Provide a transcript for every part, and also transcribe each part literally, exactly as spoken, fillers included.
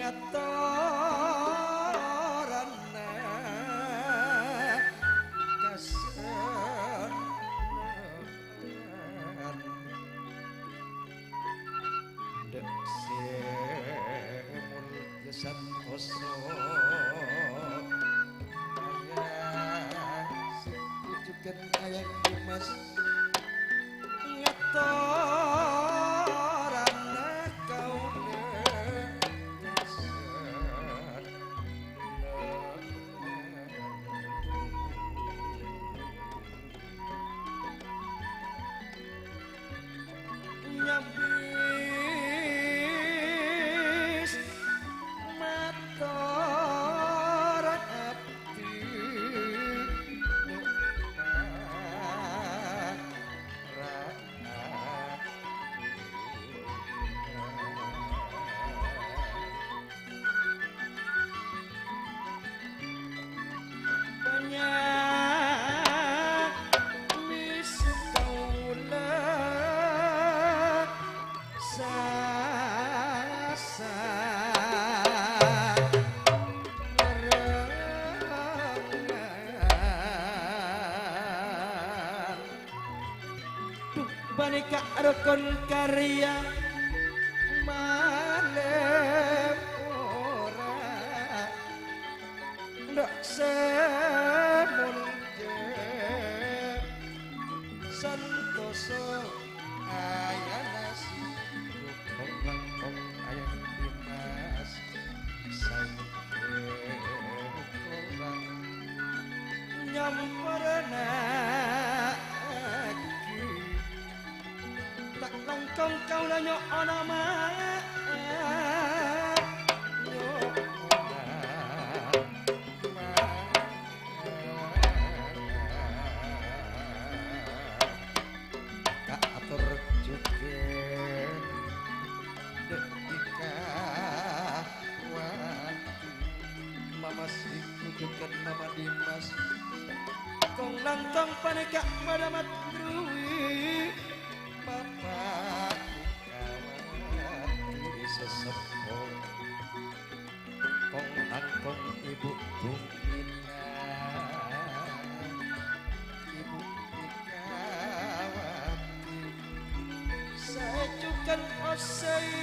Ngatorana kasenengan. Dek se mulja santoso. Ayah, se jujugan ayah Dimas. Ngatorana kaula. Nyabis mator abdi. Bânnya' mèsem kaulâ sasa ngerengan. Dhu, panèka rokon karya malem ora. Dhu, sè molja santosa ayana sibuk, kong-langkong ayana Dimas. Saengghâ korang nyamporna'aghi. Ta' langkong kaulâ nyo'ona maaf, nyo'ona maaf. Kaator jhughân dâ' ikawati. Mama Siku jhughân Mama Dimas. Kong-langkong panèka padâ madruwi. Bapa' ikawati seseppo. Kong-langkong Ibu Bumina, Ibu Ikawati, sè jhughân Osaima,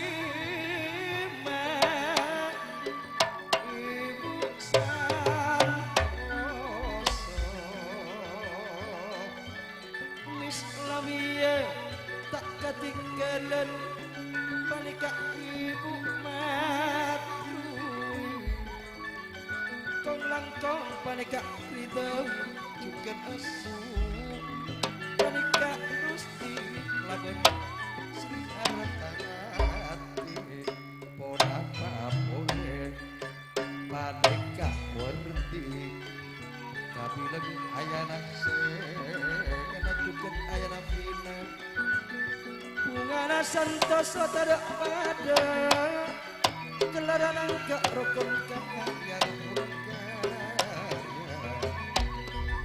Ibu Santoso. Miss Lamia ta' katinggalan, panèka Ibu Madu. Kong-langkong panèka Ridho jhughân Asu. Panèka Gusti labân Sri Artati. Ponapa polè? Panèka Werdi, kabilang ayana Sena jhughân ayana Vina. Bhungana santosa tadâ' padâ, kellarana angka' rokon kaya rokon kaya.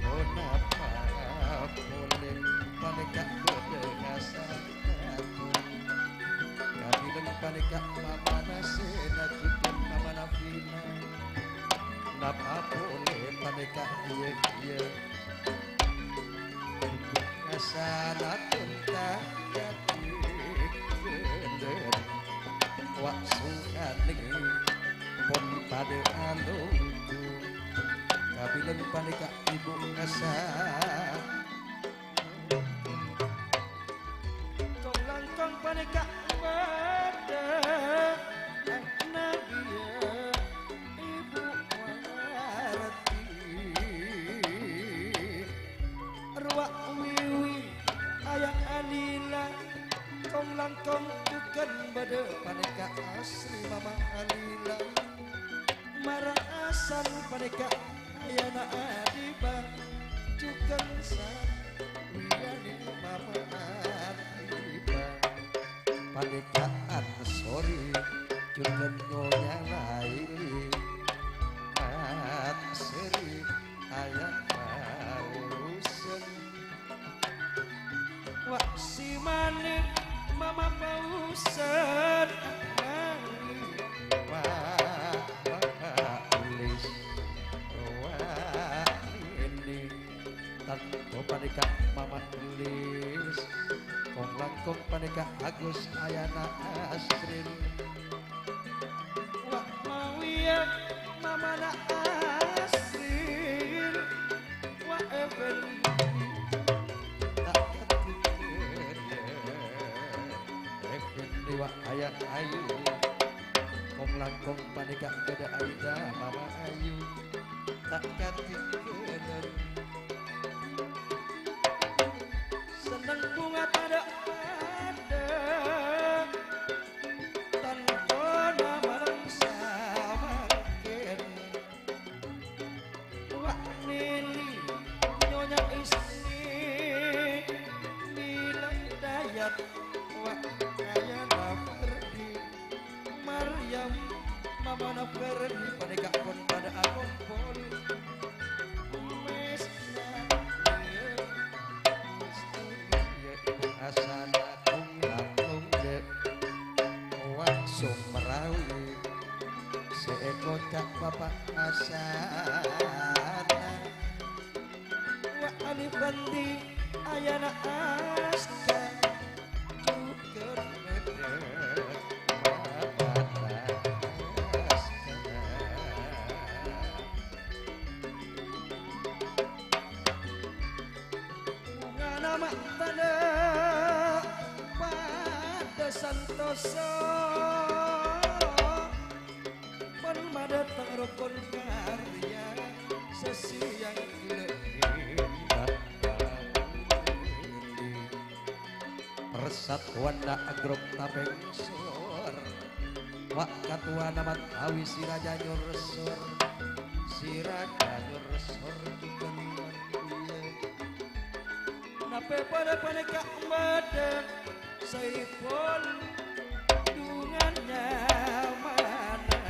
Ponapa polè panèka bâdâ kasana? Kabilang panèka mamana Sena jhughân mamana Vina. Napa polè panèka, iyâ, iyâ. Kasana tonta katighâlân. Wa' sukanè pon padâ alongghu. Kabilang panèka Ibu Kasa. Kong-langkong panèka padâ anabiyâ Ibu Warti. Rowa wiwi ayah Alila, kong-langkong jhughân bâdâ panèka asri Mama Alila. Mara asan panèka ayana Adiba, jhughân sawiyanè Mama Adiba. Panèka Ansori, jhughân Nyonya Laili. Mat Sri ayah Pausen. Wa' si manè Mama Pausen, Mami. Wa' Ka Agus ayana Asril. Wa' mawiya mamana Asril. Wa' Effendi. Ta' katinggalan. Effendi wa' aya ayu. Kong-langkong panèka bâdâ Aida Mama Ayu. Ta' katinggalan. Senneng bhunga tadâ' padâ, tantona mareng samangkèn. Wa' Neli, Nyonya Isni, Mila Dayat, wa' Ayana Ferdi. Maryam, mamana Ferdi panèka pon padâ akompol. Mes-, Hasan Agung Agung Dek. Wa' Sumrawi sè èkoca' Bapa' Hasan. Wa' Ali Bandi ayana Aska. Bhungana ma' tadâ' padâ santosa. Pon madâteng rokon karya sasiyang lè'èn. Persatuanna grup Tapèngsor. Wa' katowana Matawi Siraja Nyorsor. Siraja Nyorsor jhughân Matawi. Napè padâ panèka madâ Saiful dungan nyamana.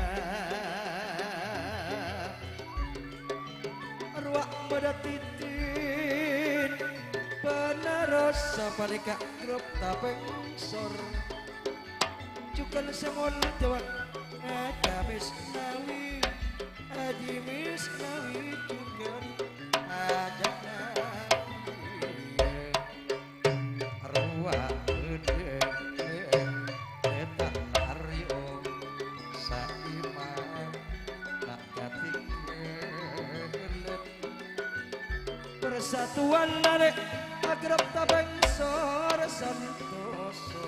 Rowa bâdâ Titin, penerros sapanèka grup Tapèngsor. Jhughân sè molja Haji Misnawi, Haji Misnawi jhughân ajana. Rowa bâdâ Reta Aryo, Saimang, ta' katinggalan. Persatuan nalè' agrep tabângsa santosa.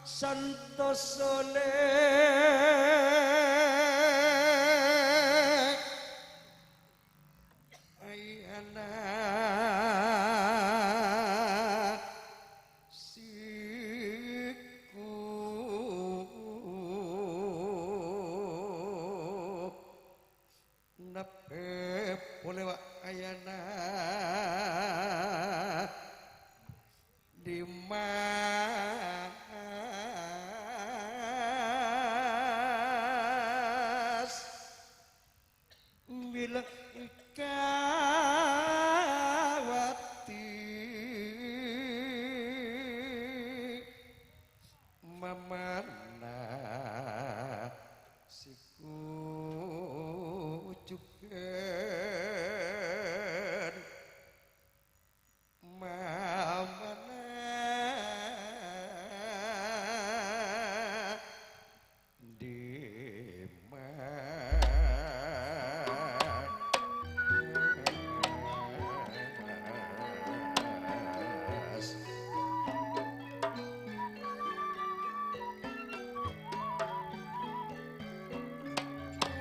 Santos soleh ayana siku. Nabbhi polè wa' ayana Dimas bilâ kawati mamana siku jhughân mamana Dimas.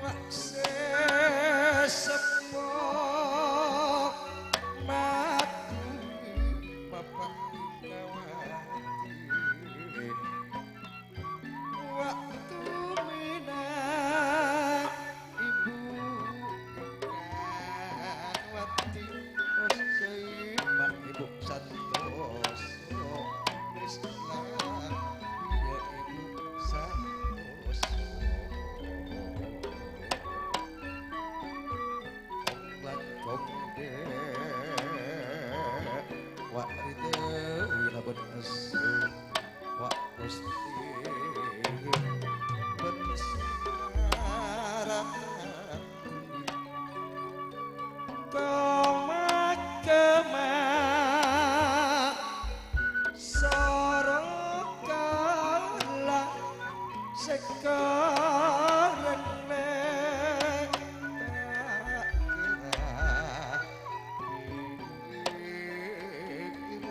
Wa' sè seppo mati, Bapa' Indrawati. Wa' tumèna Ibu Indrawati, ossè ma' Ibu santoso, Rizla, iyâ Ibu santoso. Kong langkong dè', wa' rèdhâ wi labân esso. Wa' Gusti, bân sara koma-koma soro kala sekareng le.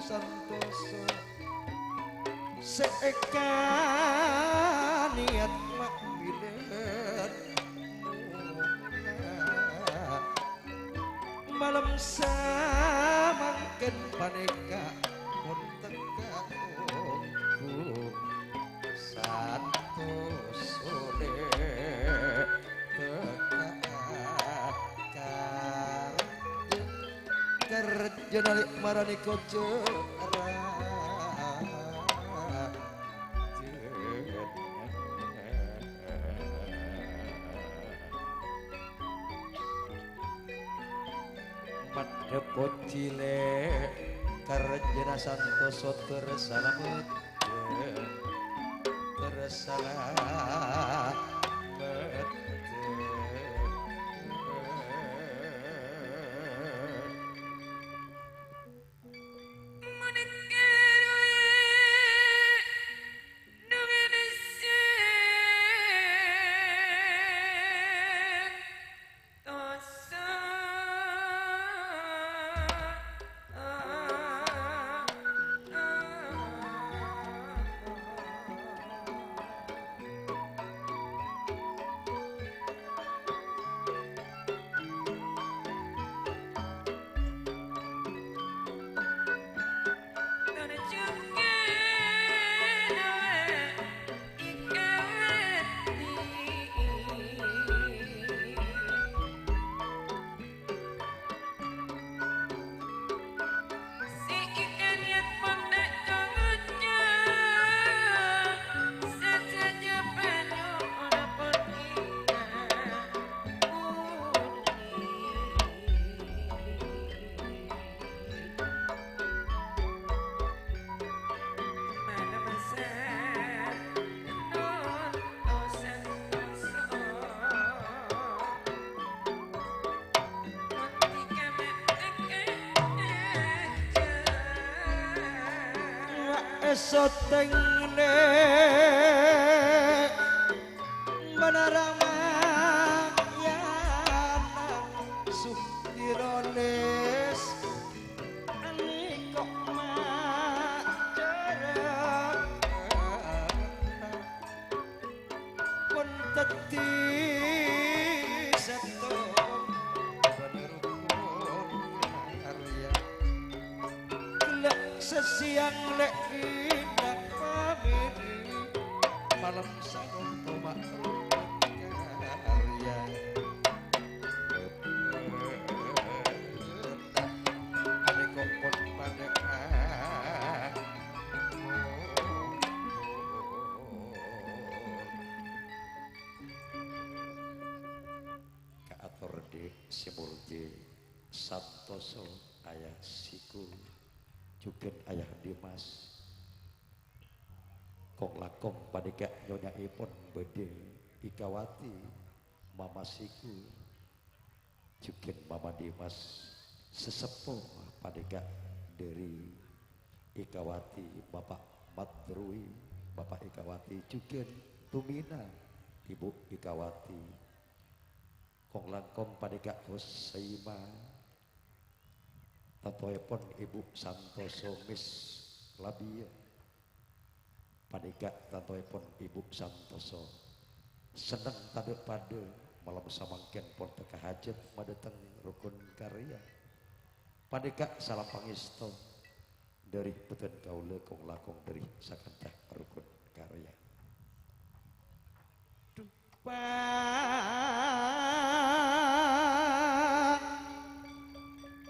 Santoso. Sè èkanèyat ma' bilân malem samangkèn panèka pon tekka ongghu santoso lè tekka karjâ. Kerjana lè' marani koca' ra-, maddhâ pojhi lè', kerjana santoso ter salamet. Tersalamet. Èsotèng nè' Menara Mayana Sudirolès. Aniko ma' cara Sesiang lè' inang pamèri, malem sanonto ma' karya. Alèko pon padâ kaator dhi' sè molja, santosa Ayah Siku, jhughân Ayah Dimas. Kong-langkong panèka nyonya'èpon bâdâ Ikawati, Mama Siku, jhughân Mama Dimas. Saseppo panèka dâri Ikawati, Bapak Madrui, Bapak Ikawati, jhughân Tumina, Ibu Ikawati. Kong-langkong panèka Husaima, tantoèpon Ibu santosa Miss Labia. Panèka tantoèpon Ibu santosa. Senneng tadâ' padâ, malem samangkèn pon teka hajât madâteng rokon karya. Panèka salam pangèsto dâri bhâdhân kaulâ, kong-langkong dâri sakanca rokon karya.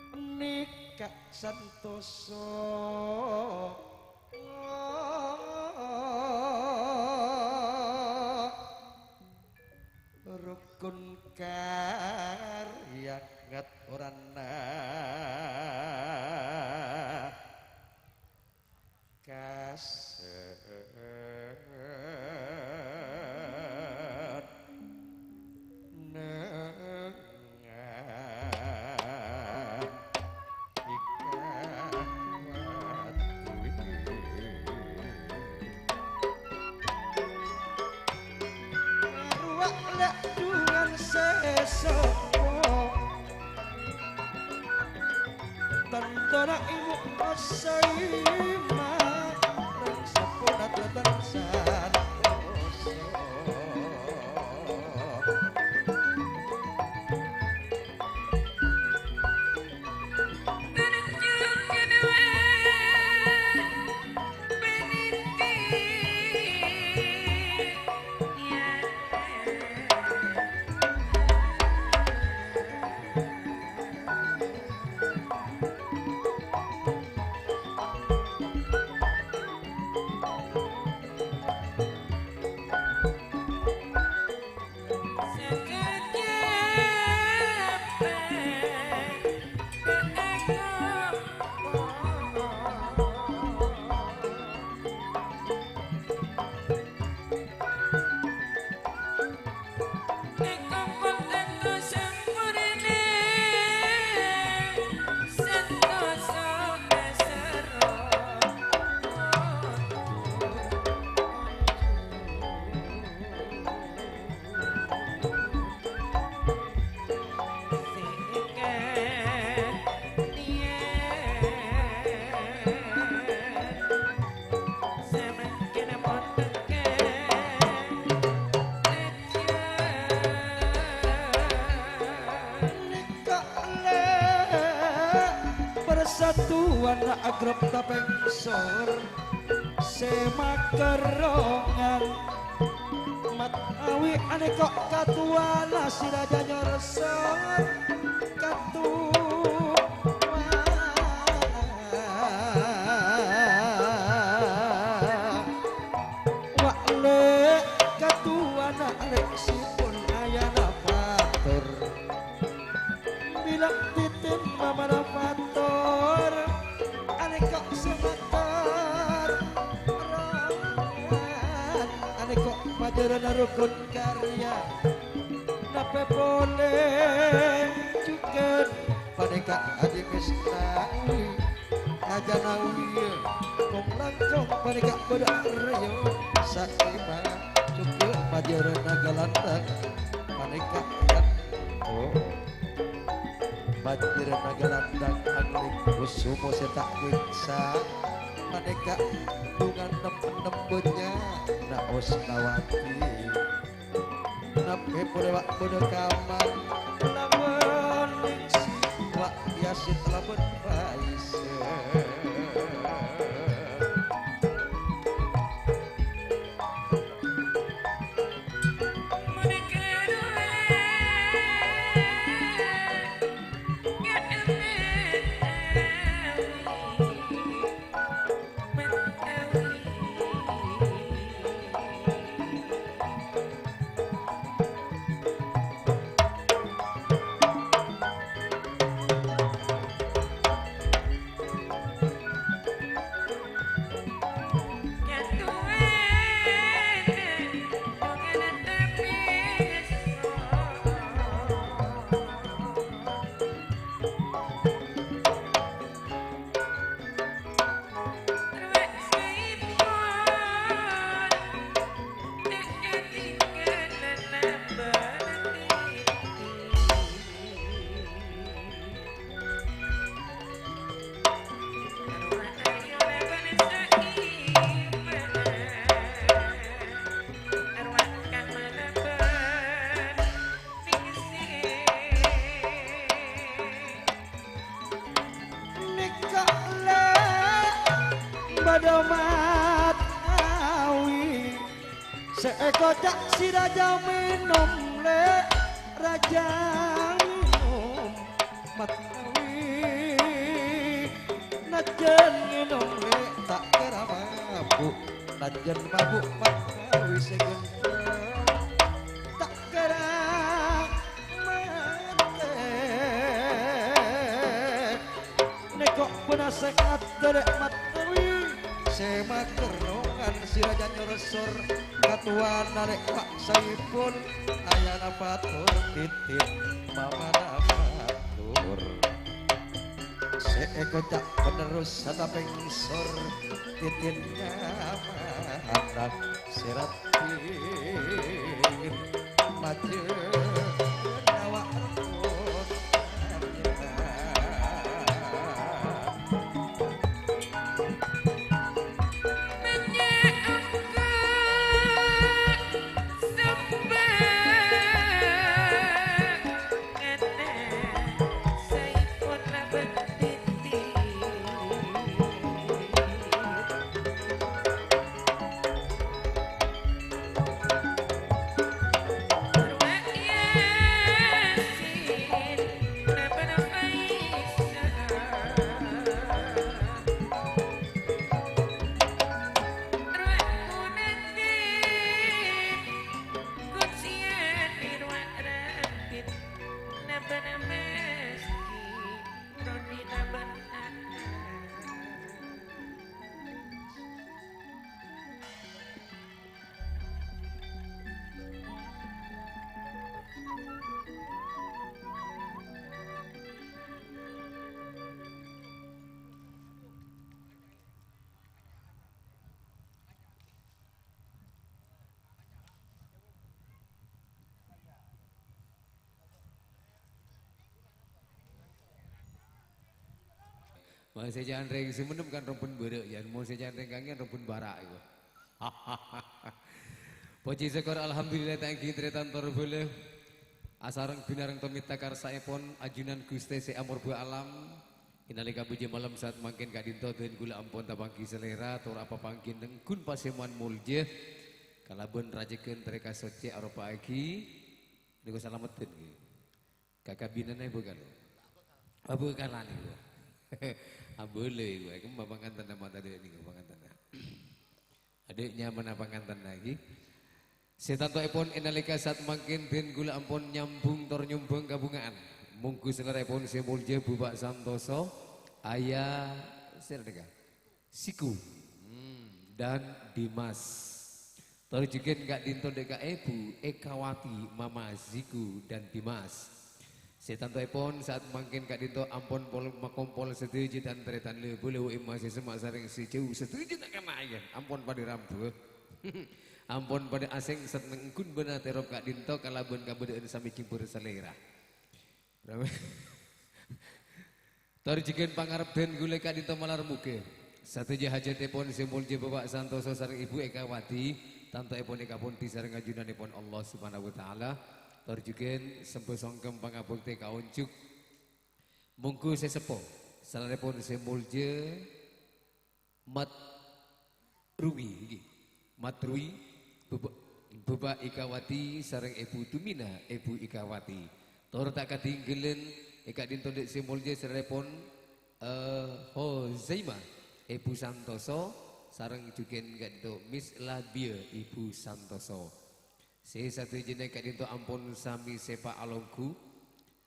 Panèka santosa rokon karya ngatorana. Kasenengan Ikawati. Aruwa' lè' dhungan sè sèpo. Tantona Ibu Husaima, rèng seppona Tratan Santoso. Ka'lè' parsatuwan agrep tapèngsor sè makarongan. Matawi anèko' katowana sè rajâ nyorso katowa. Wa' lè' katowana lè'èsèpon ayana pator. Bilâng titin mamana pator, anèko' sè mator. Ran, anèko' pajhârânna rokon karya. Napè polè jhughân panèka Haji Misnawi, Raja Nawi, kong-langkong panèka bâdâ Rèyo Sakima, jhughân pajhârânna Galandhâng panèka, oh, pajhârânna Galandhâng angling kusumo sè ta' kènsa, panèka dhungan nem-ennem bânnya' na Osnawati. Napè polè wa' bâdâ kamar, lamun ningsi wa' Yasin lamun Faisal. Dhamat awi, sè èkoca' si rajâ mènom, Lè', rajâ mènom mat awi. Najjhân ngènom, Lè', ta' kèra mabu', najjhân mabu' mat awi sè ghânteng, ta' kèra matè. Nèko' bâna sè adâlè mat awi, sè maghâr nongan si rajâ nyorsor, katowana rè' paksaèpon, ayana pator titip mamana mator. Sè èkoca' panerros satapèng sor, titip nyamana sè raddhin majâr nyawa. Mon sè cantreng sè mennep kan rompon bârâ', yâ. Mon sè cantreng kangèn rompon bârâ' iku. Pojhi sokkor, alhamdulillah, ta' èngghi tarètan tor bhâlâ. Asareng binareng tomènta karsaèpon ajunan Ghustè sè amorbâ alam. È nalèka bhâjâ malem sa'at mangkèn ka'dinto dhân kaulâ ampon tapangghi salèra tor apapangghi nengghun pasèmowan molja kalabân rajhekkèn tarèka soccè aropa'aghi nèko salameddhân, ghi. Kakabinanna èbhâkal. Abhâkalan èko. Abâlâ èko. Èko ma' pangantanna mata dâ' nèko pangantanna. Adâ' nyamana pangantanna ghi. Sè tantoèpon è nalèka sa'at mangkèn dhân kaulâ ampon nyambhung tor nyombhâng kabhunga'an. Mongghu salèraèpon sè molja Bapa' Santoso, Ayah, sèra nèka? Ziku, hmm, dan Dimas. Tor jhughân ka'dinto dâ' ka Èbhu Ekawati, Mama Ziku dan Dimas. Sè tantoèpon, sa'at mangkèn ka'dinto ampon pol-, makompol sadhâjâ tan-tarètan lè-, bâlâ, emma sè semma' sareng sè jhâu sadhâjâna kanayan ampon padâ rambhâ. Ampon padâ asèngsèt nengghun bâna terop ka'dinto kalabân kabâdâ'ân samè jembhur salèra. Tor jhughân pangarebbhân kaulâ ka'dinto malar moghâ sadhâjâ hajhâtèpon sè molja Bapa' Santoso sareng Èbhu Ekawati, tantoèpon èkabhunten sareng ajunanèpon Allah Subhanahu wa Ta'ala. Tor jhughân sembhâ songkem pangabhâktè kaonjhuk. Mongghu sè seppo, salèrèpon sè molja Mat Rumi, ngghi. Mat Rumi, Bapa', Bapa' Ikawati sareng Èbhu Tumina, Èbhu Ikawati. Tor ta' kadhingghâlân è ka'dinto dâ' sè molja salèrèpon, eh, Hozaima, Èbhu Santoso, sareng jhughân ka'dinto Miss Labia, Èbhu Santoso. Sè sadhâjâna ka'dinto ampon samè sèpa' alongghu,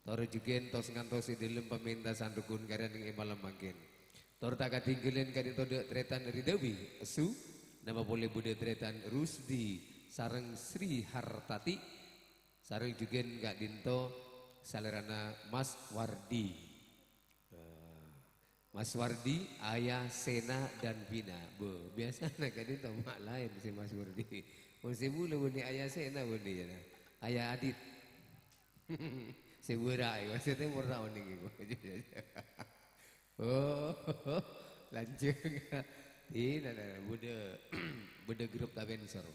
tor jhughân tos ngantos è dhâlem pamentasan rokon karè neng è malem mangkèn. Tor ta' kadhingghâlân ka'dinto dâ' tarètan Ridawi, Esu, napa polè bâdâ tarètan Rusdi sareng Sri Hartati, sareng jhughân ka'dinto salèrana Mas Wardi. Eh, Mas Wardi, Ayah Sena dan Vina. Bo, biyasana ka'dinto ma' laèn sè Mas Wardi. Mon sè bulâ bânnè Ayah Sena bânnè, yâ, nah. Ayah Adit. Sè bârâ', maksudnya mora onèng iku. Oh, lanjut. Ina, nah, bâdâ, bâdâ grup ta' pènsor.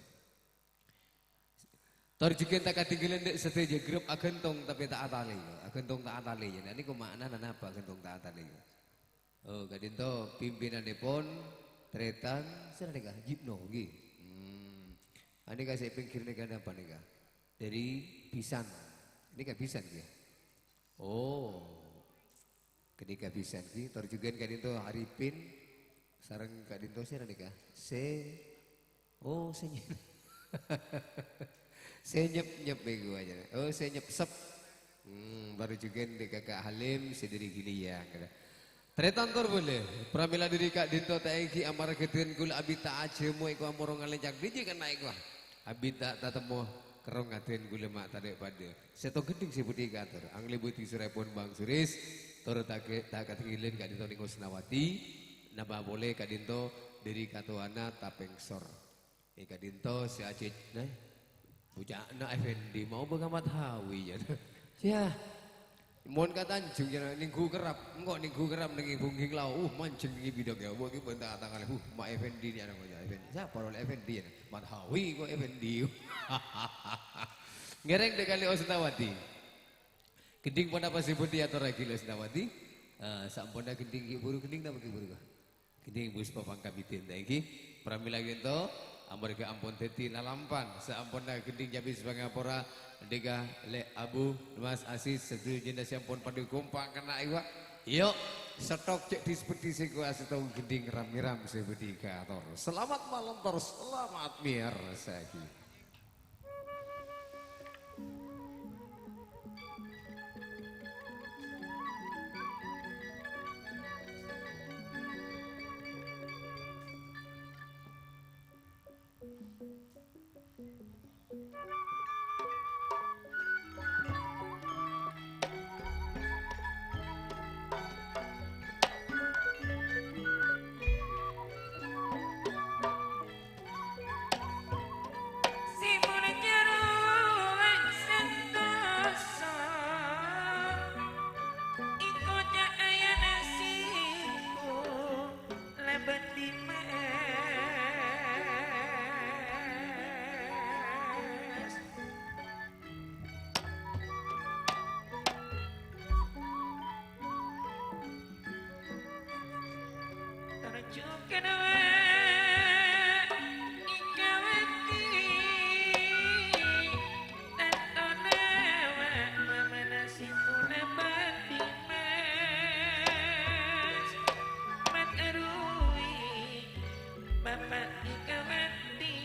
Tor jhughân ta' kadhingghâlân dâ' sadhâjâ grup aghântong tapè ta' atalè. Aghântong ta' atalè, yâ. Nah, nèko ma'nana napa aghântong ta' atalè? Oh, ka'dinto pimpinannèpon Tarètan, sèra nèka? Jipno, ngghi. Hmm. Anèka sè pèngghir nèka napa nèka? Dhâri Bisan. Nèka Bisan, ngghi? Oh. Ghânèka Bisan, ngghi. Tor jhughân ka'dinto Arifin sareng ka'dinto sèra nèka? Sè, oh, sè nyè-, sè nyep-nyep nèko ajâ. Oh, sè nyepsep. Hmm, bâru jhughân dâ' Kaka' Halim sè dhâri Giliyang, gitu. Tarètan tor bulâ, pramèla dhâri ka'dinto ta' èngghi amarghâ dhân kaulâ abit ta' ajhâmo èko amoro ngalèncak dhâjâ kènè' èko. Abit ta' tatemmo kerrong adhân kaulâ ma' tadâ' padâ. Sèttong ghândhing sè bhudhi kator, anglèbâdhi surèpon Bang Suris, tor ta' ghâ-, ta' katèngghâlân ka'dinto Neng Husnawati, napa polè ka'dinto dhâri katowana Tapèngsor. È ka'dinto sè ajhâjhâ, nah, boca'na Effendi mau bâ' ka Mathawi, ya. Ya, mon ka Tanjung, ya, nèngghu kerrap. Engko' nèngghu kerrap nèng bungking lao. Uh, manjheng nèng bidhâk, ya. Wah, ghi' bânta tangale. Uh, ma' Effendi nè' ana' koca'na Effendi. Sapa rowa Effendi, ya? Mathawi kok Effendi. Ngèrèng dâ' kalè Husnawati. Ghândhing ponapa sè bhudhi atorraghi Husnawati? Eh, samponna ghândhing ghi' buru, ghândhing napa ghi' buru, kah? Ghândhing Puspa Pangkabidin, ta' èngghi? Pramèla ka'dinto, amarghâ ampon dhâddhi lalampan, saamponna ghândhing cabis pangapora, dhika Lè' Abu, Mas Asis, sadhâjâna sè ampon padâ kompak kènè' èwa. Yo, sèttong jhâ' dhis-bhudhi sè kowa sèttong ghândhing ram-mèram sè bhudhi kator. Selamat malam, tor selamat mèyarsa'aghi. Simon Jarwo sentosa, iko ca'ayana siko labân Dimas. Tarjukan wa' ikawati, tantona wa' mamana simuna bandi mas, mat arui bapa' ikawati.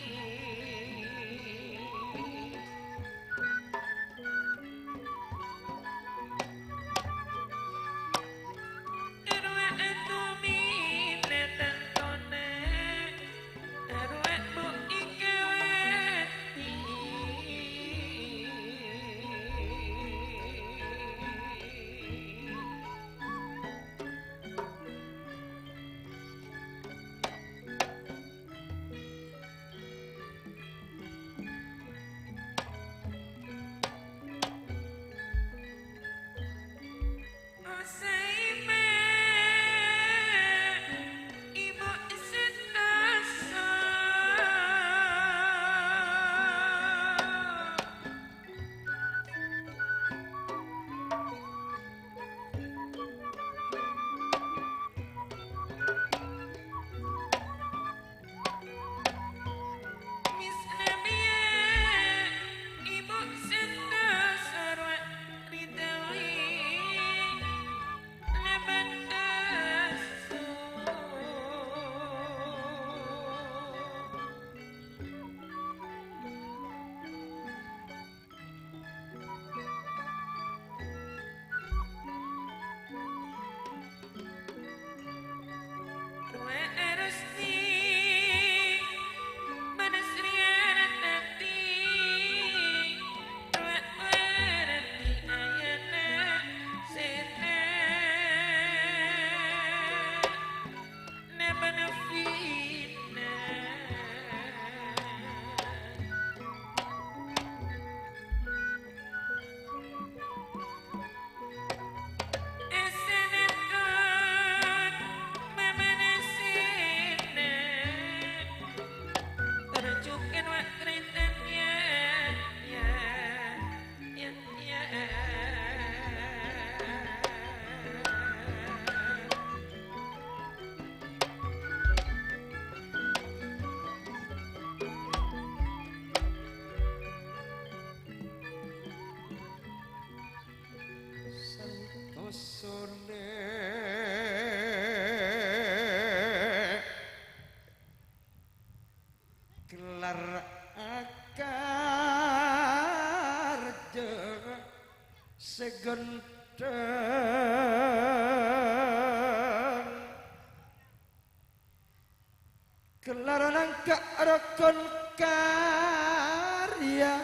Rokon karya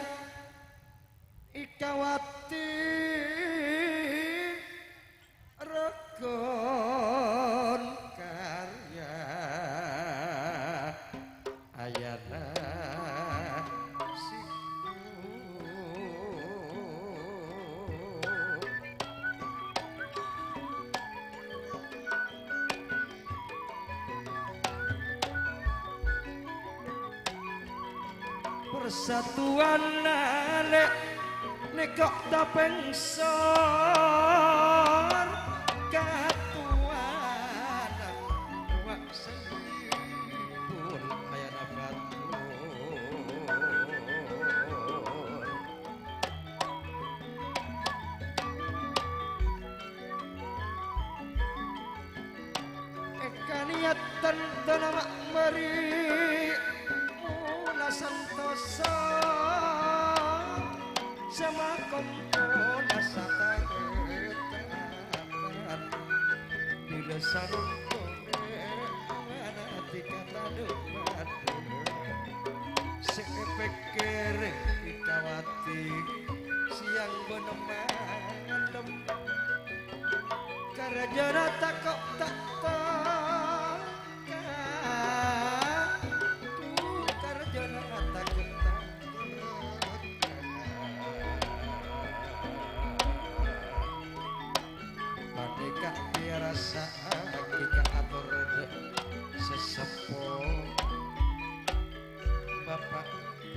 Ikawati, rokon karya Ayana Siku. Persatuan nalè' nèko' tapèngsor katuwana wa' sèngipun ayana batur. Èkaniyatan dâlem marè mola santosa, sè makompol satarètan. Bilâ sarong tolè amanati ka tadâ' madâ, sè èpèkkèrè Ikawati sèyang bân malem. Karajâna tako' ta' tèngka, karajâna tako' ta' tèngka. Panèka èarasa'aghi kaator dâ' sè seppo Bapa' Kawati.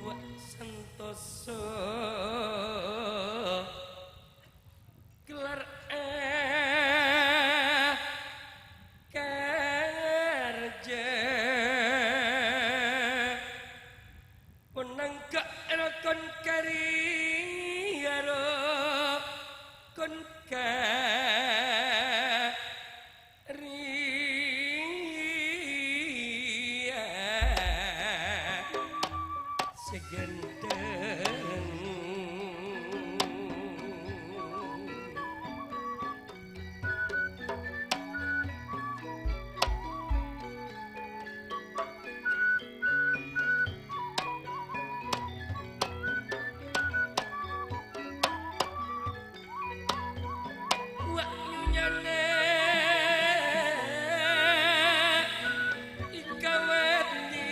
Wa' santosa kelar, eh, kerja. Ponangka rokon karya, rokon karya sè ghândhâng. Wa' nyunyana Ikawati.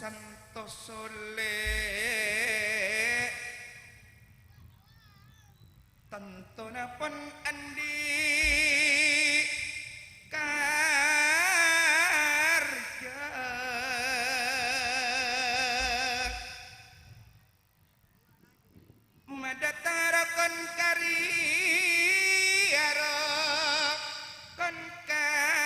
Tanto solè, tantona pon andi' karja. Madhatara kon kari aro kon kari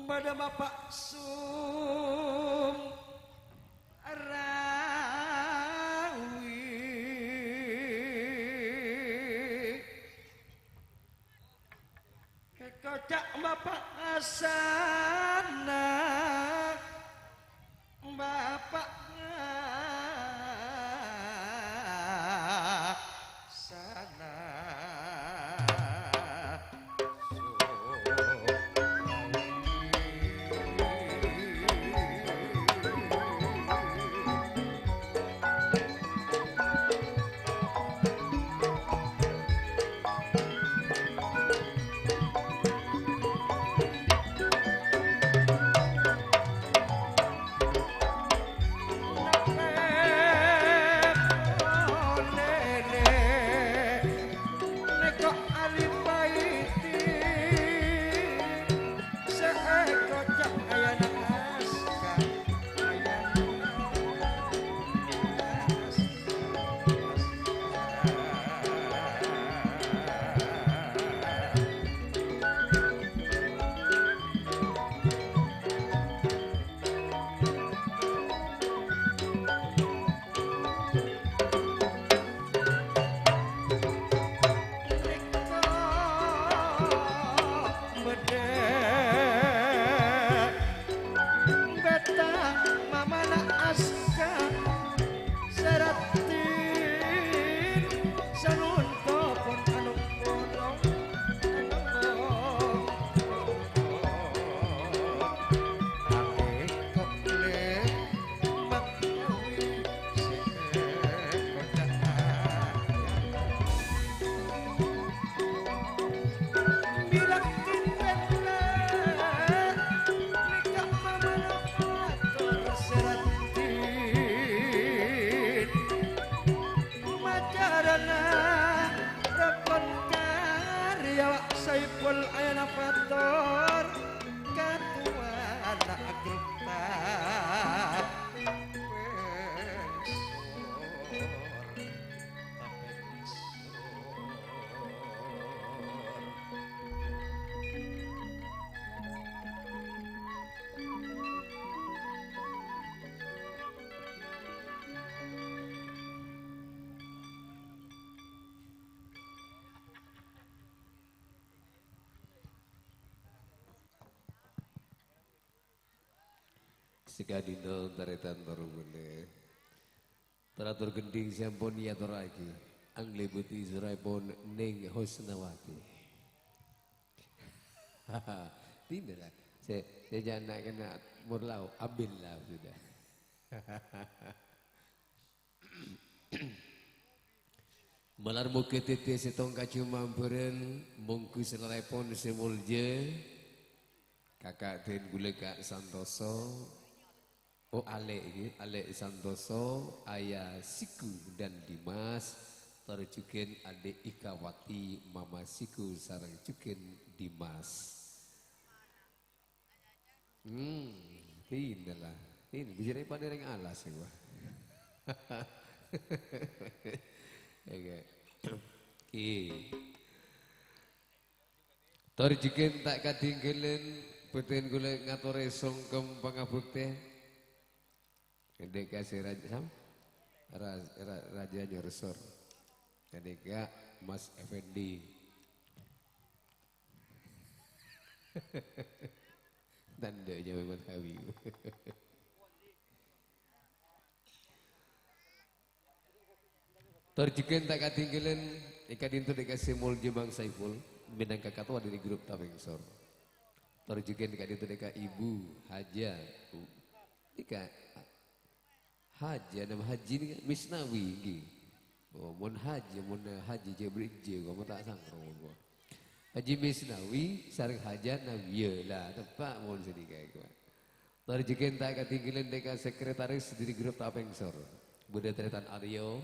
Padâ mapa'sum rawi. Koca' bapa' asana, bapa' asana. Macarana rokon karya Saiful Ayana Fatur, katowana grup Tapeng Sor, Tapeng Sor. Sakadinto tarètan tor bulâ. Tor-ator gendhing sè ampon èatorraghi, anglèbâdhi soraèpon Neng Husnawati. Dinah la. Sè, sè jhâ' na'-kana' mor lao, ambil lah sudah. Malar moghâ dhâddhiyâ sèttong kajumambhârân, mongghu salaraèpon sè molja, Kaka' dân ghulâ Ka' Santoso, oh, Alè', ghi, Alè' Santoso, Ayah Siku dan Dimas, tor jhughân Adè' Ikawati, Mama Siku sareng jhughân Dimas. Hmm, dinah la. Dinah, bisa rè paḍâ rèng alas, ya, wah. Oke. Oke. Tor jhughân ta' kadhingghâlân, bhâdhân ghulâ ngatorè songkem pangabhuktè. Ghâḍeka sè raj-, sam-, ra-, ra-, rajâ nyorsor. Ghâḍeka Mas Effendi. Tandhâ nyamana Hawi. Tor jhughân ta' kadhingghâlân, è ka'ḍinto ḍeka sè molja Bang Saiful, mènangka katowa ḍâri grup Tapeng Sor. Tor jhughân ka'ḍinto ḍeka Ibu Haja, Bu. Ḍeka Haja, nama Haji nèka Misnawi, ghi. Oh, mon Haji, mon Haji Jabri Ejje, kok mon ta' sangro, kok. Haji Misnawi sareng Haja Nawiyah, la, teppa' mon sè nèka, kok. Tor jhughân ta' kadhingghâlân ḍeka sekretaris ḍâri grup Tapeng Sor. Bhâḍâ tarètan Aryo,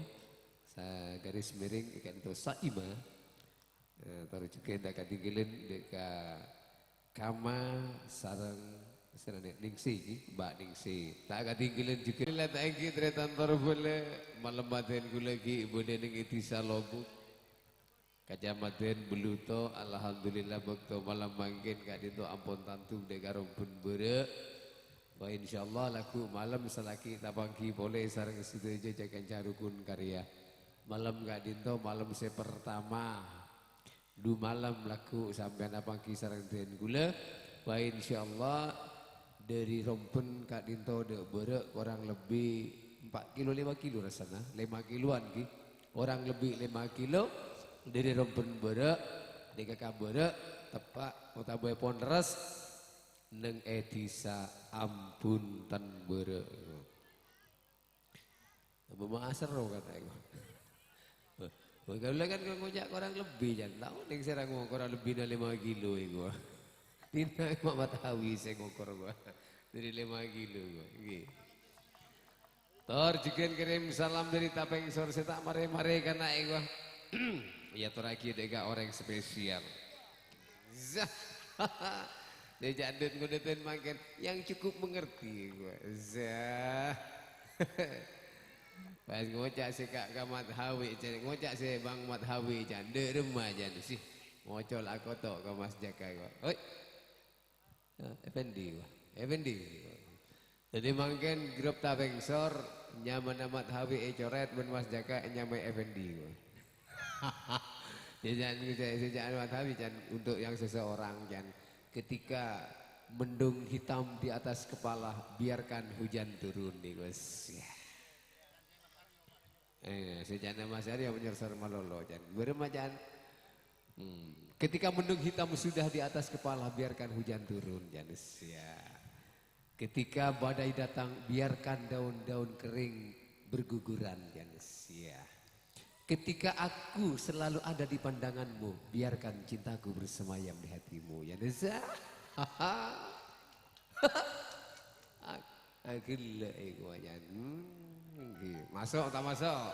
sa-, garis miring, è ka'ḍinto Saima. Eh, tor jhughân ta' kadhingghâlân ḍeka Kama sareng sè laèn Ningsi, ghi, Mbak Ningsi. Ta' kadhingghâlân jhughân. La ta' èngghi tarètan tor bulâ, malem bhâdhân ghulâ ghi' bâḍâ neng è Dhisa Lobuk. Kacamadhân Belluto, alhamdulillah, bâkto malem mangkèn ka'dinto ampon tanto dâ' ka rombân bârâ'. Wah, insyaallah, lagghu' malem salaghi' tapangghi polè sareng sadhâjâ ca-kanca rukun karya. Malem ka'dinto malem sè partama. Dhu malem lagghu' sampèyan apangghi sareng dhân kaulâ. Wah, insyaallah, dâri rombân ka'dinto dâ' bârâ' korang lebbi empat kilo, lima kilo rassana. Lima kiloan, ghi. Korang lebbi lima kilo dâri rombân bârâ', dâ' ka bârâ', teppa' otabâ pon lerres neng è dhisa Ambunten bârâ'. Apa ma' aserro kata iku? Wah, kaulâ kan ngoca' korang lebbi, Jan. Tao neng sè ra ngo-, korang lebbina lima kilo iku. Dina ma' matawi sè ngokor gua. Dâri lima kilo gua. Ngghi. Tor jhughân kirim salam dâri Tapengsor sè ta' marè-marè kana' iku. Iyâ, torraghi dâ' ka orèng spesial. Zah. Dâ' jhâ' dât-ngodâtân mangkèn yang cukup mengerti, gua. Zah. Pas ngoca' sè ka, ka Mat Hawi, jhâ' ngoca' sè Bang Mat Hawi, jhâ' dâ' remma, jhâ' sih. Ngocol akoto' ka Mas Jaka, gua. Oi. Ya, Effendi, gua. Effendi. Jadi mangkèn grup Tapengsor, nyamana Mat Hawi ècorèt bân Mas Jaka ènyamaè Effendi, gua. Ya, Jan, sejak, sejak Mat Hawi, Jan, untuk yang seseorang, Jan, ketika mendung hitam di atas kepala, biarkan hujan turun, nih, Gus. Ya. Eh, sejana Mas Arya menyersar malolo, Jan. Bârâmma, Jan? Hmm. Ketika mendung hitam sudah di atas kepala, biarkan hujan turun, Jan. Ya. Ketika badai datang, biarkan daun-daun kering berguguran, Jan. Ya. Ketika aku selalu ada di pandanganmu, biarkan cintaku bersemayam di hatimu, Jan. Ya. Ah, ah, ghellâ' iku, Jan. Hmm, ngghi. Maso' ta' maso'?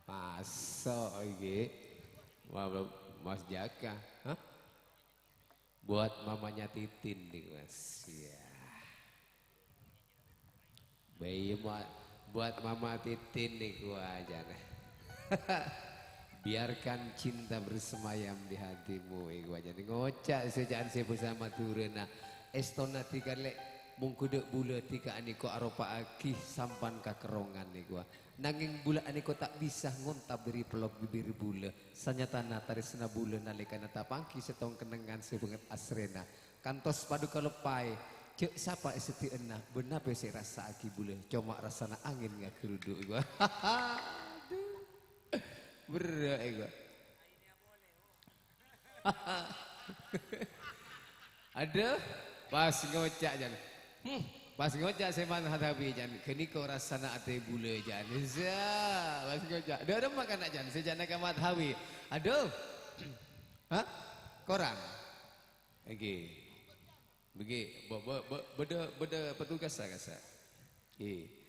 Maso' iki. Wah, Mas Jaka. Hah? Buat mamanya Titin nih, Mas. Iya. Bayi ma-, buat Mama Titin niku aja, nah. Biarkan cinta bersemayam di hatimu, iku aja. Ngoca' sè ca'an sè bhâsa Madhurâna. Èstona dhika lè' mongghâ dâ' bulâ dhika anèko aropa'aghi sampan kakerrongan niku. Nangèng bulâ anèko ta' bisa ngontab dâri pellok bibir bulâ. Sanyatana tarèsna bulâ nalèkana tapangghi sèttong kennengngan sè bângèt asrèna. Kantos padhu kaloppaè, jhâ' sapa è seddi'ânna, bân napè sè èrassa'aghi bulâ, coma rassana angèn ngaghârudu', iku. Adhu. Berrâ', iku. Adhu, pas ngoca', Jan. Hmm, pas ngoca' sè manhadabi, Jan. Ghâniko rassana atè bulâ, Jan. Zaa, pas ngoca'. Dâremma kana', Jan, sè jhâ' nèka madhabi. Adhu. Hah? Korang? Èngghi. Bâgi, bâ-, bâ-, bâ-, bâdâ, bâdâ petugas sa kassa'. Èngghi.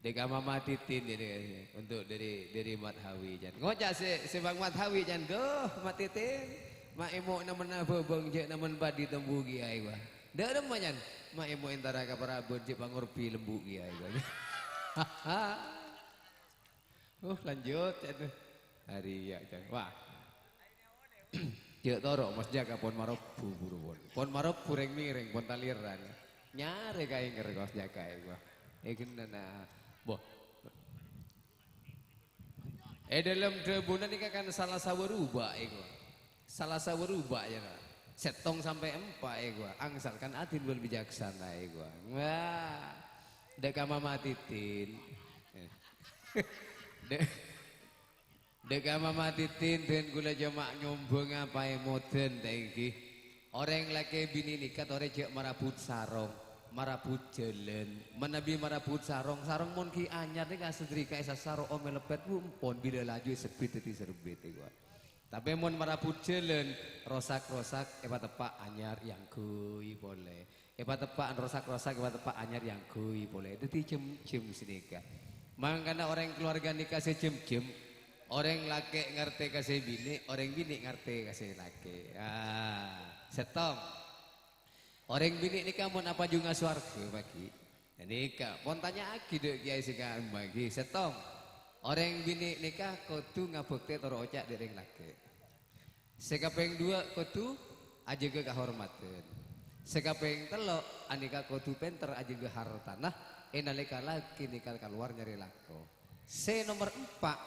Dâ' ka Mama Titin, jadi, untuk dâri, dâri Mat Hawi, Jan. Ngoca' sè, sè Bang Mat Hawi, Jan. Duh, Mat Titin. Ma' èmo' nèmèna bhâbâng, jhâ' nèmèn padi tembu kèya, èwa. Dâremma, Jan. Ma' èmo' entara ka Parabân, jhâ' pangorbi lembu kèya, èwa. Oh, lanjut, ca'na. Arèya, ca'na. Wah. Jhâ' toro', Mas Jaka, pon marebbu, buru, pon. Pon marebbu, rèng-mèrèng, pon talèran. Nyarè kaèngèr, Mas Jaka, èwa. È, ghenna, nah. Boh. È dâlem dhâbuna nèka kan Salasa Waruba', èwa. Salasa Waruba', ya, nah. Sèttong sampè' empa', èwa. Angsal kan adil wal bijaksana, èwa. Wah. Dâ' ka Mama Titin. Dâ', dâ' ka Mama Titin, dhân kaulâ coma nyombhângnga paèmodhân, ta' èngghi. Orèng lakè binè nèka torè jhâ' marabut sarong, marabut jhâlân. Manabi marabut sarong, sarong mon ghi' anyar nèka asadrika èsasaro omè leppet, bu, empon bilâ laju èsebbit dhâddhi serbit, èwa. Tapè mon marabut jhâlân, rosak-rosak èpateppa' anyar èangghuy polè. Èpateppa' rosak-rosak, èpateppa' anyar èangghuy polè. Dhâddhi jhâm-jhâm sanèka. Mangkana orèng kalowarga nèka sè jhâm-jhâm. Orèng lakè' ngartè ka sè binè', orèng binè' ngartè ka sè lakè'. Ah, sèttong. Orèng binè' nèka mon apajungnga sowarghâ, paghi. Nèka, pon tanya'aghi dâ' kèyaè sè ka'emma, ghi. Sèttong. Orèng binè' nèka kodhu ngabhâktè tor oca' dâ' rèng lakè'. Sè kapèng duwâ' kodhu ajâgâ kahormadhân. Sè kapèng tello' anèka kodhu pènter ajâgâ hartana, è nalèka lakè nèka kalowar nyarè lako. Sè nomer empa',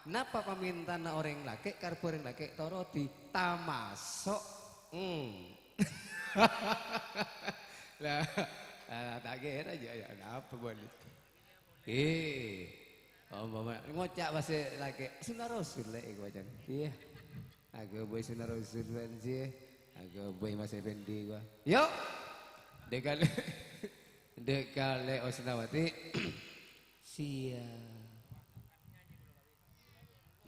napa pamèntana orèng lakè', karebbhâ orèng lakè' torodhi, tamaso', hmm. La, la, ta' kèra jâ', ya, napa bâli? Eh, ompama ngoca' pas sè lakè', "Sunnah Rasul, Lè'," èko bâcana. Iyâ. Aghâbây sunnah Rasul, bân, sih. Aghâbây Mas Effendi, gua. Yo! Dâ' kalè, dâ' kalè Osnawati. Siap.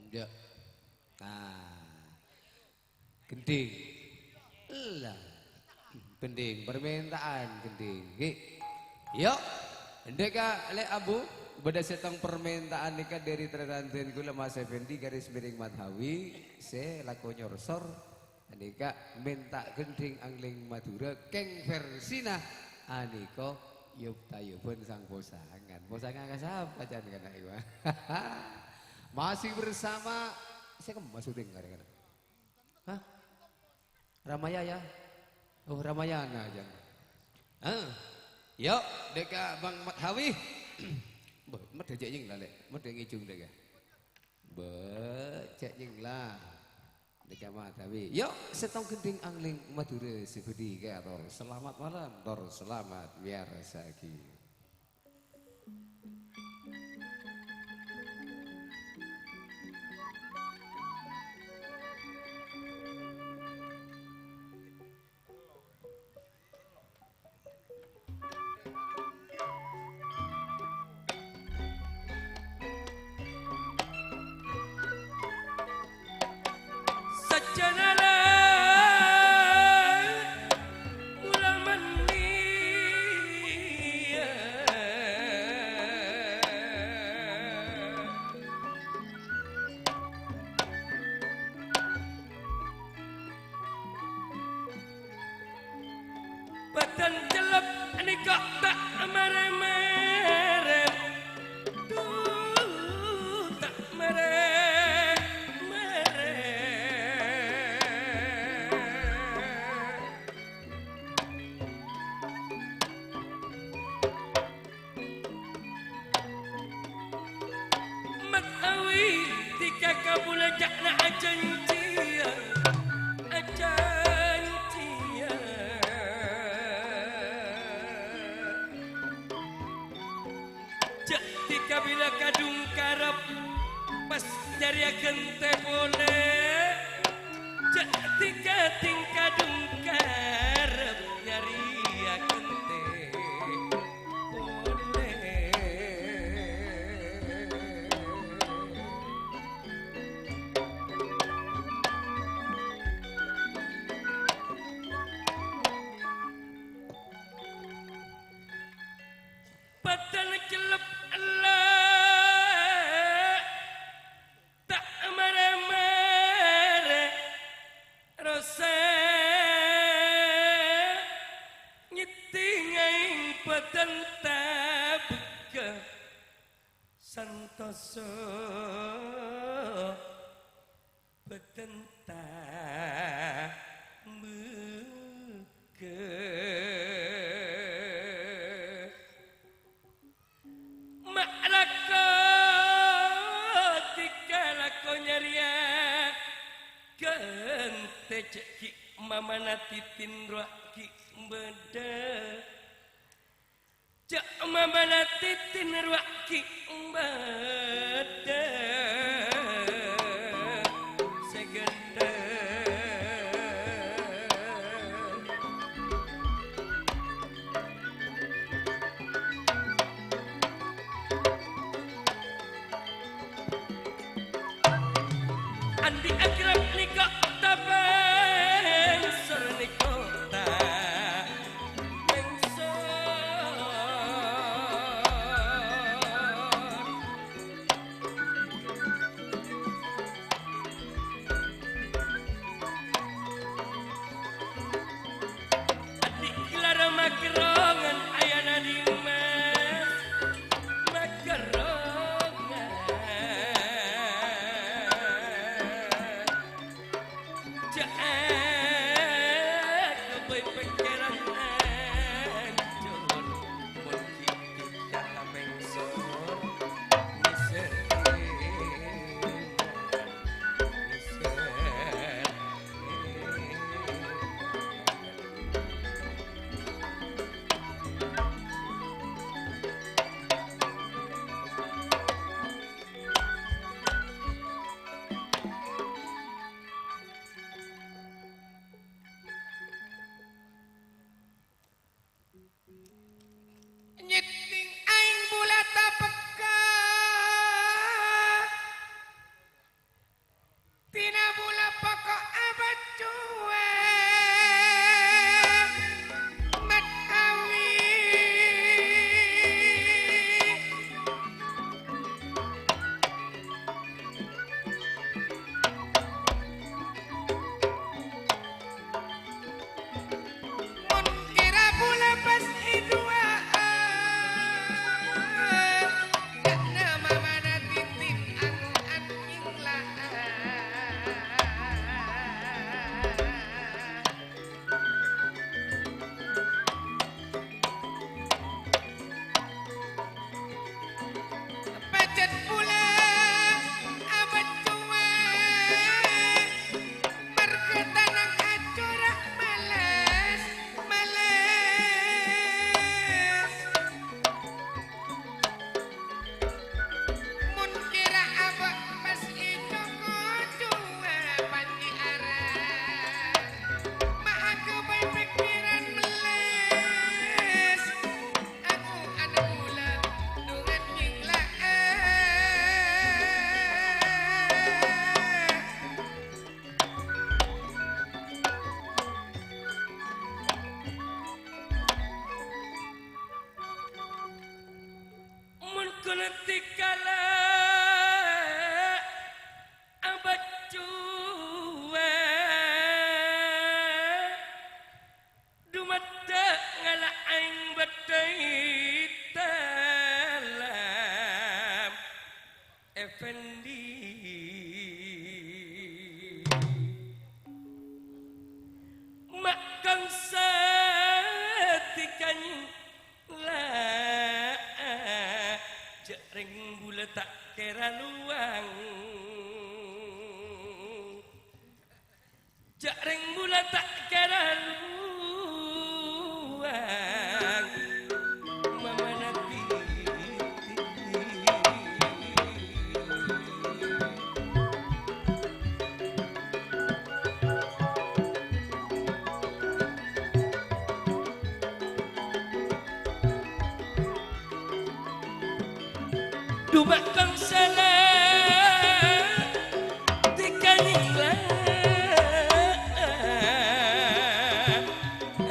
Ndak. Nah. Gendhing. Ella. Gendhing, permintaan gendhing. Ghi. Yo. Endhâ' ka Lè' Abu, bâdâ sèttong permintaan nèka dâri tarètan dhân kaulâ Mas Effendi garis miring Madhawi, sè lako nyorsor. Anèka mènta gendhing angling Madhurâ, kèng vèrsina anèka yub-tayuban sang posangan. Posangan ka sapa, can, kana' iwa? Masih bersama, sè kemma syuting arè kana'? Hah? Ramayaya? Oh, Ramayana, can. Ah. Yo, dâ' ka Bang Madhawi. Bâh, medhâ jhâ' nyèngla, Lè'. Medhâ ngèjung dâ' ka. Bâh, jhâ' nyèngla. Dâ' ka Madhawi. Yo, sèttong gendhing angling Madhurâ sè bhâdhi kaator. Selamat malam, tor selamat mèyarsa'aghi. Sajjhâna la mula manniya. Bâdân cellep nèka ta' mèrè-mèrè, du, ta' mèrè-mèrè. Mat awi dhika kabulâ ca'na ajhânjhiyâ, ajhânjhiyâ. Jhâ' dhika bilâ kadhung karep, pas nyarèya ghântè polè. Jhâ' dhika dhing kadhung karep nyarèya ghântè polè. Bâdân cellep ella ta' mèrè-mèrè, rosa nyèddhing aèng bâdân tabegghâ, santosa bâdân tabegghâ. Ma' lako dhika lako nyarèya ghântè, jhâ' ghi' mamana titin rowa ghi' bâdâ. Jhâ' mamana titin rowa ghi' bâdâ sè ghântè. Andi' agrep nèko ta' bângsor, nèko ta' bângsor. pèkkèran ancor, mon ghi' kèya tapèngsor, nèser, nèser. Nyèddhing aèng bulâ tapèkka, dina bulâ poko' abâccuwâ, mat awi. Mon kèra bulâ pas èduwâ'â, dâ'na mamana titin ango'an nyèngla'a. Pajhât bulâ abâccuwâ, marghâ tanang acora' males, males. Mon kèra abâ' pas èco-kocoa panji ara, ma' aghâbây pèkkèran melles. Aku ana' bulâ dungan nyèngla'a. Mon ghulâ tèkala abâccuwâ, dumaddhâ ngala' aèng bâddhâi talam. Effendi. Ma' kangsa tèkanyèng la, jhâ' rèng bulâ ta' kèra lowang. Jhâ' rèng bulâ ta' kèra lowang, mamana titin. Dumakkang sala tèkanyèng la.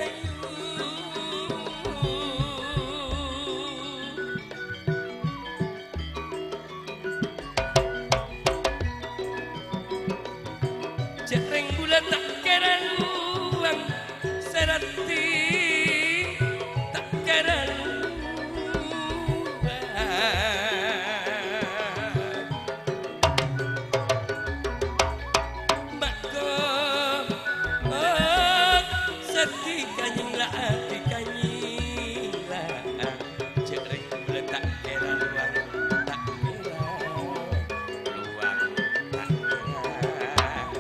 Ayu. Jhâ' rèng bulâ ta' kèra lowang, sè raddhin ta' kèra lowang. Mako, oh, sè tèkanyèng la, tèkanyèng la. Jhâ' rèng bulâ ta' kèra lowang, ta' kèra lowang, ta' kèra lowang.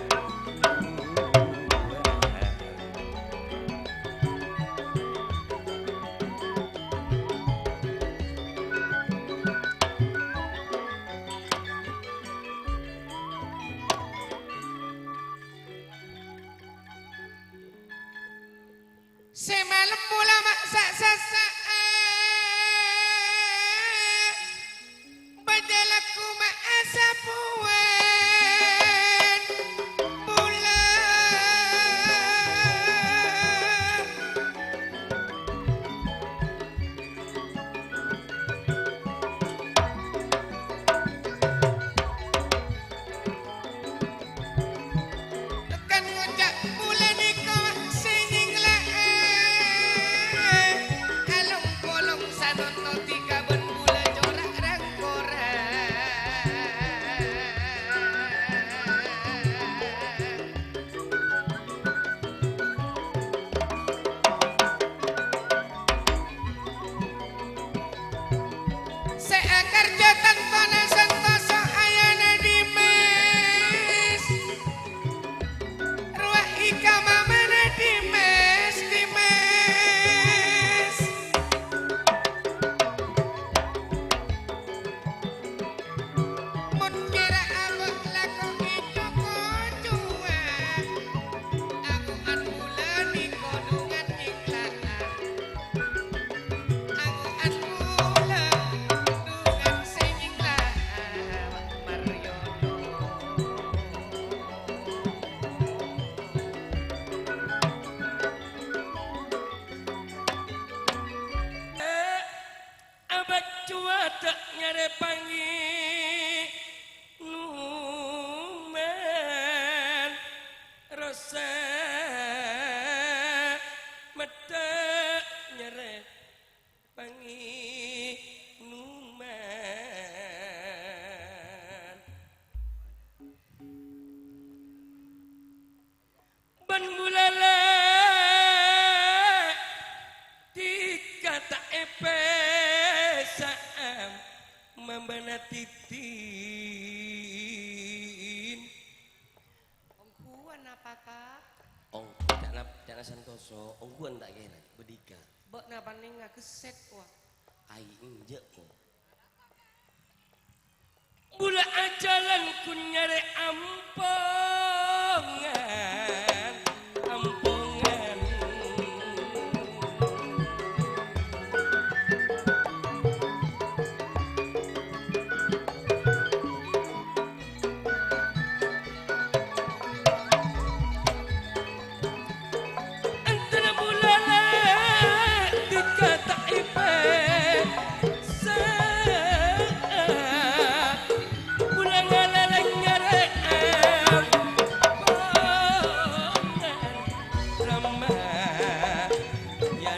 Sè malem bulâ ma' sa'-sassa'a, bâjâ lagghu ma' asapowan bulâ. Kan ngoca' bulâ nèka sè nyèngla'a, alo Nyarè pangènoman, rassa meddhâ' nyarè pangènoman. Bân bulâ la dhika ta' èpèsa'a mambâna titin. Ongghuwân napa, Ka'? Ong-, ca'na, ca'na santoso, ongghuwân ta' kèra, bâdhika. Bâ'na panèngnga ghessèt, wa. Ai, enjâ', ko. Bulâ ajhâlân ghun nyarè ampongan, ampongan. Antara bulâ la dhika ta' èpèsa'a, bulâ ngala la nyarè ampongan, Rama, yâ.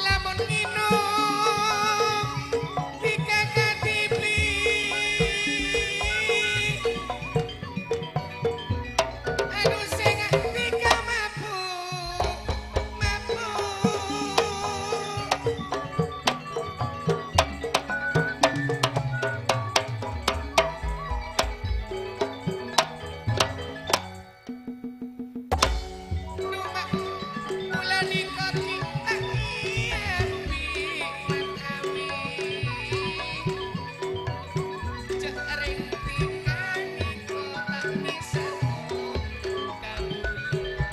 Lamun ngènom dhika kadhibi', anu sè nganti ka mabuk, mabuk. Coma, mula nèko ghi' ta' iyâ bi' matawi. Jhâ' rèng dhika nèko ta' nèser ka bulâ.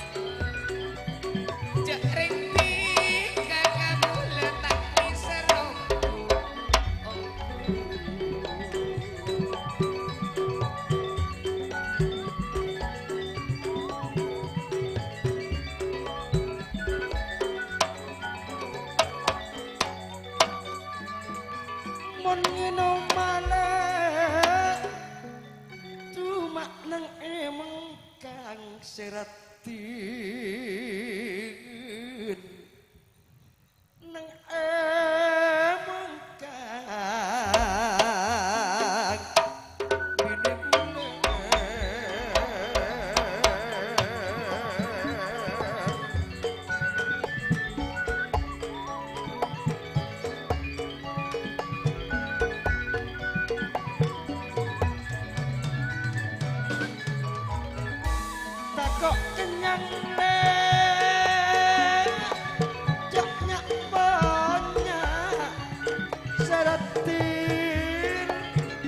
Jhâ' rèng dhika ka bulâ ta' nèser ongghu. Mon ngènom malè, coma neng è mengkang sè raddhin. Neng è mengkang binè bulâ. Tako' kennyang, Lè', jhâ' nya'-bânnya' sè raddhin.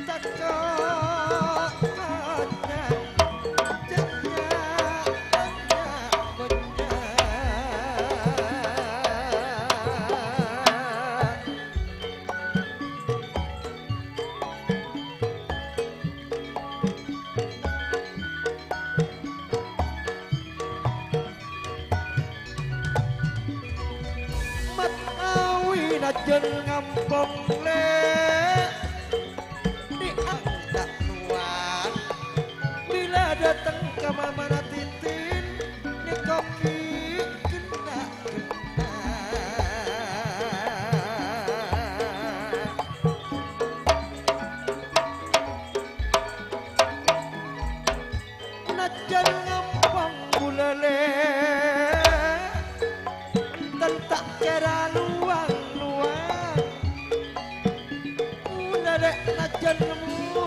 Tako' kennyang, jhâ' nya'-bânnya'. Matawi najjhân ngampong, Lè', diang ta' nowang. Bilâ dâteng ka mamana titin, nèko ghi' ghenna'-ghenna'. Najjhân ngampong bulâ, Lè', enten ta' kèra lowang-lowang. Bulâ, Lè', najjhân nemmo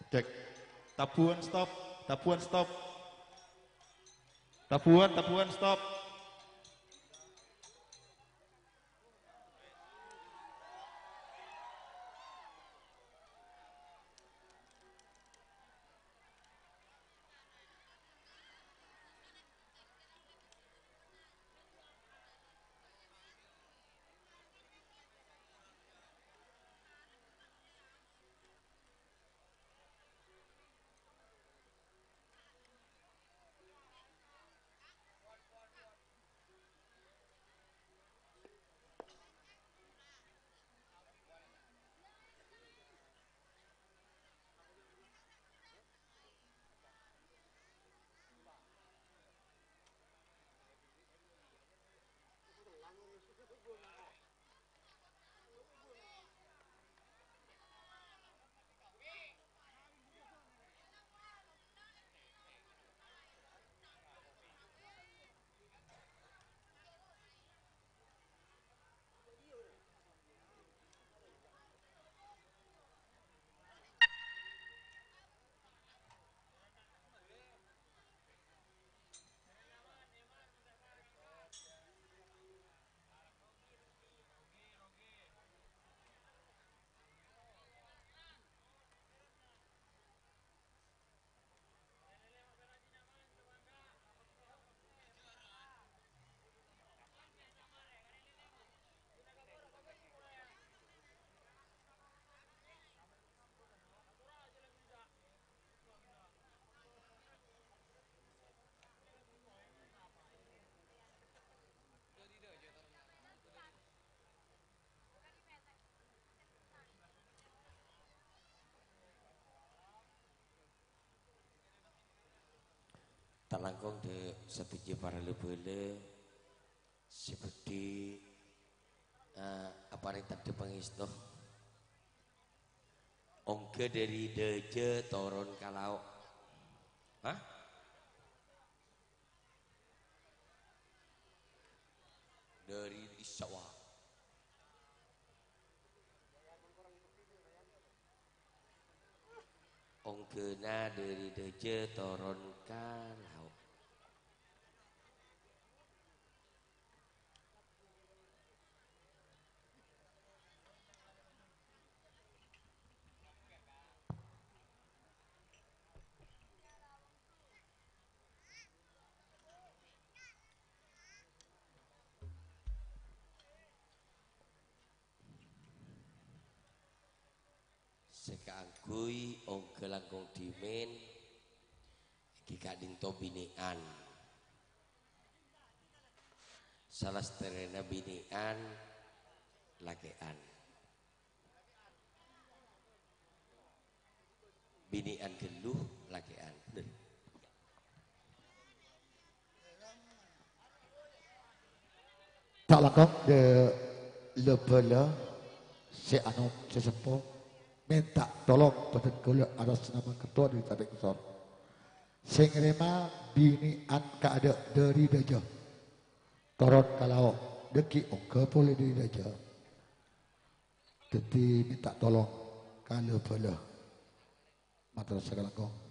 Cek. Tabuan stop, tabuan stop. Tabuan, tabuan stop. Talangkong dâ' sadhâjâ para la-bhâlâ sè bhâdhi, eh, aparèng tandhâ pangèsto. Ongghâ dâri dâjâ toron ka lao'. Hah? Dâri Isyawa. Ongghâna dâri dâjâ toron ka lao'. Sè kaangghuy ongghâ langkong dhimèn èngghi ka'dinto binè'an. Salastarèna binè'an, lakè'an. Binè'an ghâllu, lakè'an. Bhender. Talangkong dâ' la-bhâlâ sè anom sè seppo mènta tolong bhâdhân kaulâ atas nama ketua dâri Tabek Sor. Sè ngarèma binè'an kaadâ' dâri dâjâ. Toron ka lao', dâgghi' ongghâ polè dâri dâjâ. Dâddhi mènta tolong ka la-bhâlâ. Mator sakalangkong.